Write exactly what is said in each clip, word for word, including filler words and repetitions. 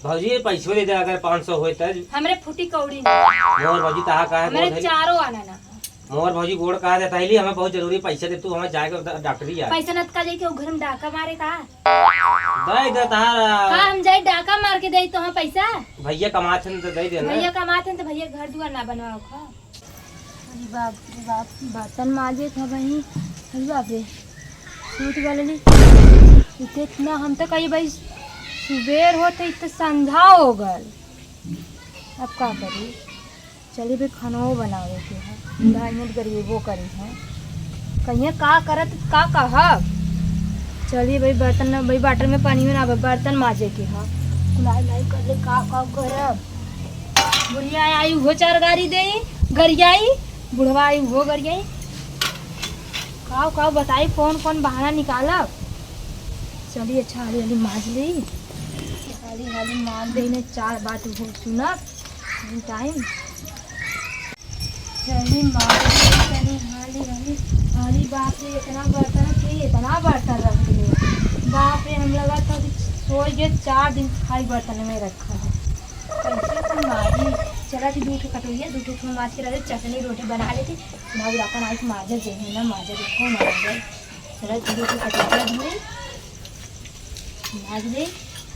भौजी, ये पैसो दे दे, अगर पाँच सौ होए त। हमरे फुटी कौड़ी ना। मोर भौजी, तहा का है, हमरे गोड़ धरी। चारो आना ना। मोर भौजी, गोड़ कहा देता है, हमें बहुत जरूरी पैसा दे, तू हमें जाएगा डा-, डॉक्टरी यार। पैसा नत का जाए के, वो घर में डाका मारे का? दे दे तहार। का हम जाए डाका मार के दे तो हम पैसा? भैया कमात हैं तो दे देना। भैया कमात हैं तो भैया घर दुआर ना बनवाओ खा। अरे बाप रे बाप, बर्तन माजे था वहीं। अरे बाप रे, सूत गलनी। इतने इतना हम तो कही भाई सुबेर होत है, इतना संझा हो गल। अब का करी? चली भाई खानो बनावे के है, दाई में गरीबो करी है, कहिए का करत का कहब। चली भाई बर्तन न, भाई बाटल में पानी में ना बा, बर्तन माजे के है। कुलाई लाई कर ले का का करब। बुढ़िया आई उहो चार गारी देई, गरियाई, बुढ़वा आई उहो गरियाई। काव काव बताई, कौन कौन बहाना निकालब। चली अच्छा हाली हाली माज ली, हाली हाली माज दे ने चार बात उहो सुनब। टाइम चली मार दे तनी हाली हाली। अरे बाप रे, इतना बर्तन के, इतना बर्तन रख दिए। बाप रे, हम लगा था कि सोई के चार दिन खाली बर्तन में रखा है। कैसे संभाली? चला थी दू ठो कटोरिया, दू ठो माज के रख दे, चटनी रोटी बना लेती। भाई अपन आई माजा जे है ना, माजा देखो माजा। चला थी दू ठो कटोरिया धोई। भाग दे,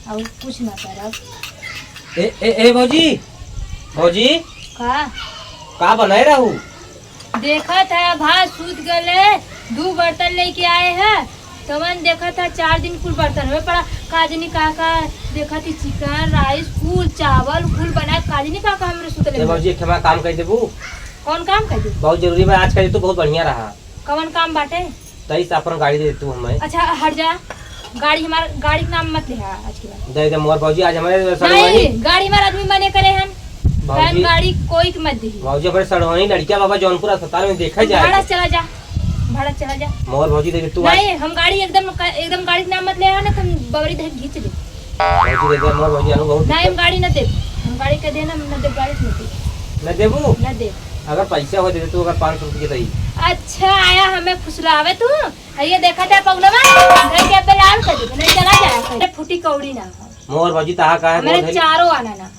और कुछ ना करब। ए, ए, ए, भौजी, भौजी, का? का बनाए रहू? देखत है, भात सूत गले, दू बर्तन लेके आए हैं, तवन देखत है, चार दिन कुल बर्तन में पड़ा, काजनी का का देखत ही, चिकन, राइस, कुल चावल, कुल बनाए, काजनी का का हमरे सुतले ए, में। भौजी, एक ठे हमार काम कर देबू? कौन काम कर दे? बहुत जरूरी बा, आज का दिन तो बहुत बढ़िया रहा। कवन काम बाटे? तईस अपन गाड़ी दे तू हमें। अच्छा, हट जा। गाड़ी हमार, गाड़ी के नाम मत ले आज के बाद। दे दे मोर भौजी, आज हमारे सड़वानी। नहीं, गाड़ी हमार आदमी मने करे हन। भौजी। हम गाड़ी कोई के मत दी। भौजी, हमारे सड़वानी लड़किया बाबा जौनपुर अस्पताल में देखा जाए। भाड़ा चला जा, भाड़ा चला जा। मोर भौजी, दे दे तू आज। नहीं, हम गाड़ी एकदम, एकदम गाड़ी के नाम मत ले, ना तुम बबरी धर खींच ले। भौजी, दे दे मोर भौजी, आलू बहुत नहीं, हम दिक्कत। गाड़ी न देब, हम गाड़ी के देना, न देब, गाड़ी न देब। न देबू? न देब। अगर पैसा हो दे दे तू, अगर पाँच सौ रुपये दही। अच्छा, आया हमें फुसलावे तू। है ये देखा था पौनवा, घर के अब्बे लाल कर दे, नहीं चला जाए, फूटी कौड़ी ना। मोर भौजी, तहा का है, हमारे गोड़ धरी। चारों आना ना।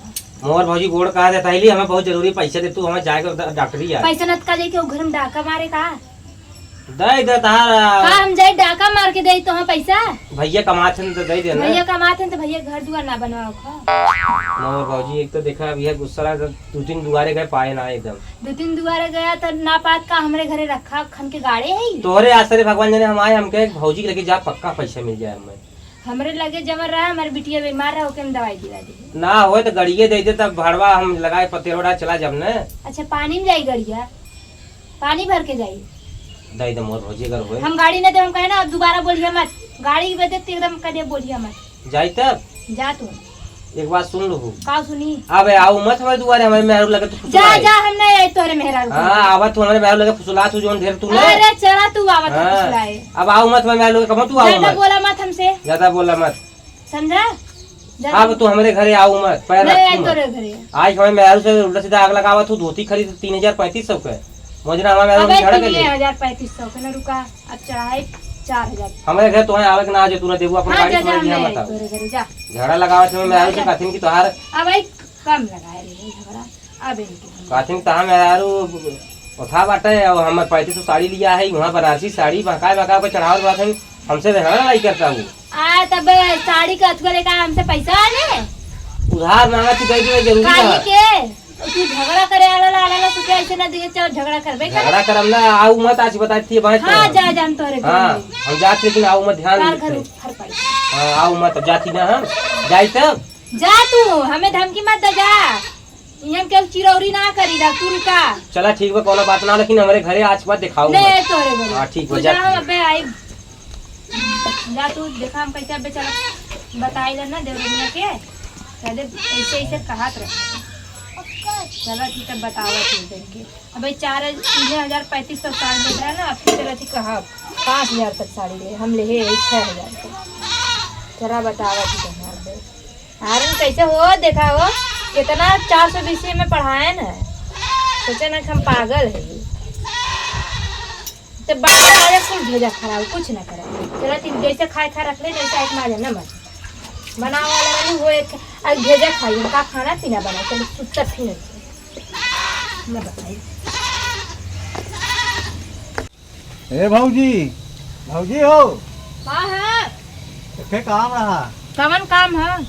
मोर भौजी, गोड़ कहा देता है, हमें बहुत जरूरी पैसा दे तू, हमें जाएगा डा-, डॉक्टरी यार। पैसा नत का जाए के, वो घर में डाका मारे का? दे दे तहार। का हम जाई डाका मार के देई तोहा पैसा? भैया कमात हन तो दे देना। भैया कमात हन तो भैया घर दुआर ना बनवाओ खा। मोर भौजी, एक तो देखा, अब यह गुस्सा रहा, दू तीन दुआरे गए, पाए ना एकदम। दू तीन दुआरे गया तो ना पात का हमरे घरे रखा, खन के गाड़े है। तोहरे आसरे भगवान जाने हम आए, हमके एक भौजी के लगे जा, पक्का पैसा मिल जाए हमें। हमरे लगे जवन रहा, हमारे बिटिया बीमार रहा, ओके हम दवाई दिला दी। ना होए तो गड़िए दे दे, तब भड़वा हम लगाए पतेरोड़ा चला जब ने। अच्छा, पानी में जाई गड़िया? पानी भर के जाई। दे दे मोर भौजी, अगर होए। हम गाड़ी न देब, हम कहे ना, अब दोबारा बोलिया मत। गाड़ी में देते एकदम कदे बोलिया मत। जाई तब? जा तू। एक बात सुन लू। का सुनी? अबे आऊ मत हमारे दुआरे, हमारे मेहरारू लगे तू जा, फुसलाए। जा, हम नहीं आई तोहरे मेहरारू के हाँ, लगे। आवा तू हमारे मेहरारू लगे फुसला तू, जोन ढेर तू ले। अरे चला तू आवा तो हाँ। फुसलाए। अब आऊ मत हमारे मेहरारू लगे, कब तू आऊ ज्यादा मत। बोला मत हमसे। ज्यादा बोला मत। समझा? जा अब तू। तू हमरे घरे आऊ मत, पैर नहीं रखू आई मत। तोरे घरे। आज हमारे मेहरारू से उल्टा सीधा आग लगावा तू, धोती खरीद तीन हजार पैंतीस सौ के। मोजना हमारे मेहरारू अबे झगड़ा कर तीन ले। हजार पैंतीस सौ के ना, रुका, अब चढ़ाई चार हजार। हमारे घर तोहे आवे के ना, जो तू ना देबू, अपन हाँ, गाड़ी जा, जा, तोहे दिया नहीं मत आई आओ। तोरे घरे, जा। झगड़ा लगावा थे मेहरारू से, जा। कथिन की तोहार अब आई कम लगाए रहे झगड़ा, अब इनके हम काथिन तहा मेहरारू उठा बाटे, और हमर पैंतीस सौ साड़ी लिया है, वहाँ बनारसी साड़ी बहकाए बहकाए के चढ़ावत बात है, हमसे झगड़ा नहीं करता वो। आ, तब साड़ी का अथुआ लेकर हमसे पैसा आने? उधार मांगा तू, कह दिया जरूरी काहे है। के? तू झगड़ा करे आला ला, आला ला, तू क्या ऐसे ना दिए, चल झगड़ा करबे करे। झगड़ा करम ना, आऊ मत आज बताई थी, बात हाँ, करम। जा, जा, हम तोहरे घर हाँ, में। हम जात लेकिन आऊ मत, ध्यान तार रखे। घर उफर पड़ गया। हाँ, आऊ मत, अब जाती ना हम, जाई तब। जा तू, हमें धमकी मत दे जा। इहन केहू चिरौरी ना करी ला, तू रुका। चला ठीक बा, कोनो बात ना, लेकिन हमरे घरे आज के बाद देखाऊ नहीं, मत। तोहरे घरे। हाँ, ठीक बा, तू जा। जा, हम अबे आई। जा तू, देखा हम कैसे अबे चला बताई ला ना देवरनिया के। कहते ऐसे, ऐसे कहत रहे। चला ठीक है, बतावा तू इनके। अबे चार, तीन हजार पैंतीस सौ साड़ी लेत रहा ना, अब फिर चला ठीक कहब। पाँच हजार तक साड़ी ले, हम ले हे छह हजार तक। चला बतावा तू कहाँ अबे। आर्यन कैसे हो, देखा हो, कितना चार सौ बीसी में पढ़ाए न है। सोचे ना कि हम पागल है। तो बात सारे कुल भेजा खराब, कुछ ना करे। चला ठीक, जैसे खाए खा रख ले, जैसे एक माजे न मत। बनावा वाला नहीं हो एक, आज भेजा खाई, का खाना पीना बना, चलो सुत्ता फिर। मैं बताई। ए भौजी, भौजी हो। का है? एके काम रहा। कवन काम है?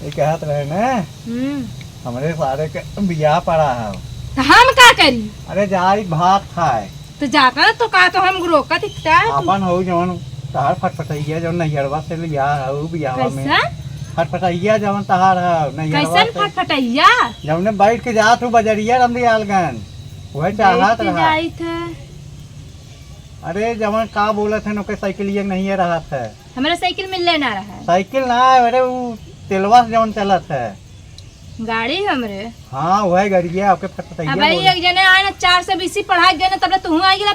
ये कहत रहे ने, हम्म। हमरे सारे के बियाह पड़ा है। तो हम का करी? अरे जाई भात खाए। तो जाकर तो का तो हम रोकत ही का? अपन हो जौन तहार फटफटैया जौन नैहरवा से लिया है उ बियाहवा में। कैसन? फटफटैया जौन तहार है नैहरवा कैसन से। फटफटैया? जौने बैठ के जात हूँ बजरिया रमदियालगंज, वह बैठ चाहत के रहा। जाइत है। अरे जवन का बोलत है, ओके साइकिल ये नहीं रहत है। हमरा साइकिल मिलले ना रहा है। साइकिल ना है, अरे उ तेलवा से जवन चलत है। गाड़ी हमरे। हाँ, वह गड़िया आपके फटफटैया अब भाई बोले। एक जने आए ना चार सौ बीसी पढ़ा गए ना, तब तू आई गेला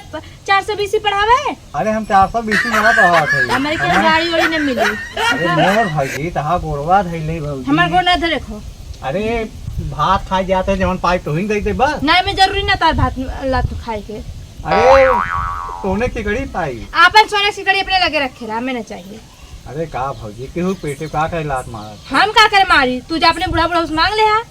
चार सौ बीसी पढ़ावे। अरे हम चार सौ बीसी ना पढ़ावत है। हमरे के हमारे गाड़ी वाड़ी न मिली। अरे मोर भौजी, तहा गोड़वा धैले भौजी। हमार गोड़ ना धरे खो। अरे भात खाए जाते जवन पाई तोहिन दे दे बस। ना, मैं जरूरी ना तार भात लात खाए के। अरे, तोने केकड़ी पाई? आपन सोने के सिकड़ी अपने लगे रखे रहा, हमें ना चाहिए। अरे का भौजी, केहू पेटे का करे लात मारत? हम का करे मारी? तू जा अपने बूढ़ा बूढ़ा से मांग ले हा।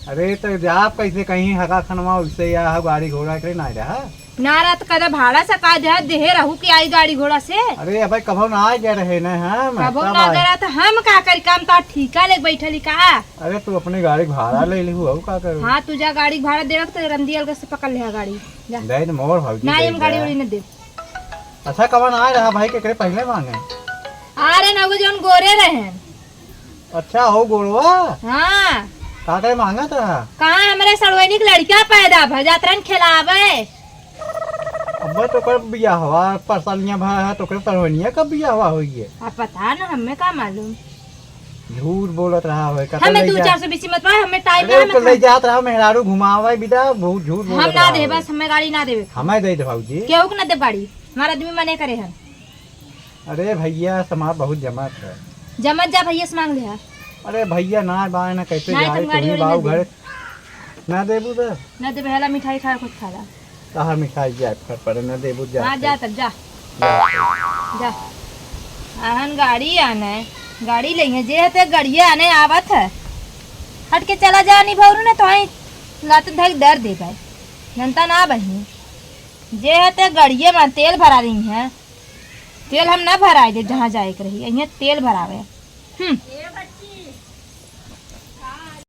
अरे तो जा आप कैसे कहीं हगा खनवा उससे या हा गाड़ी घोड़ा के ना रहा? ना रहा तो कदा भाड़ा से का दे, देहे रहू कि आई गाड़ी घोड़ा से? अरे अबे कभो ना आ गया रहे ना हम, कभो तब ना आए। गया रहा तो हम का करी, काम तो ठीका ले बैठली का? अरे तू अपने गाड़ी भाड़ा ले लिहू, हऊ का करू? हाँ, तू जा गाड़ी भाड़ा देवे के तो रंदियल के से पकड़ ले हा गाड़ी। जा। दे दे मोर भौजी, ना, दे हम गाड़ी दे। उड़ी न देब। अच्छा, कवन आए रहा भाई, केकरे पहिले मांगे? आ रहे ना, वो जौन गोरे रहे। अच्छा, हो गोरवा? हाँ। का करे मांगत रहा? कहाँ हमरे सड़वैनी के लड़का पैदा भा जात रहन खिलावे। अब्बे तो कर बियाहवा, परसालियां भा है, तो कर सड़वैनिया कब बियाहवा होई है? अब पता ना, हमें का मालूम। झूठ बोलत रहा होय, कतई हमें ले दू जा-, चार सौ बीसी मत पाए, हमें टाइम अरे, ना, ओके, मत ले पाए। जात रहा, मेहरारू घुमावे बिदा, बहुत झूठ बोलत हम ना रहा दे, होय। बस हमें गाड़ी ना देवे। हमें दे दे भौजी। केहू के ना दे गाड़ी, हमारा आदमी मने करे हम। अरे भैया, समाज बहुत जमत है। जमत जा भैया से मांग ले हा। अरे भैया, ना बाय ना कैसे नहीं, जाए, तुम गाड़ी तुम्ही वाड़ी बाऊ ना दे। घर ना देबू तो? ना देबे, हला मिठाई खा, खुद खा ला। कहाँ मिठाई जाए, फर पड़े, ना देबू जा। हाँ, जा तब जा। जा। जा। आहन गाड़ी आने, गाड़ी लेंगे, जे हते गड़िया आने आवत है। हट के चला जा, नहीं भौरू ने तो आई लात धक दर दे पाए। जनता ना बही। जे हते गड़िया में तेल भरा रही है। तेल हम ना भराए दे, जहाँ जाए के रही, यहाँ तेल भरावे। हम्म।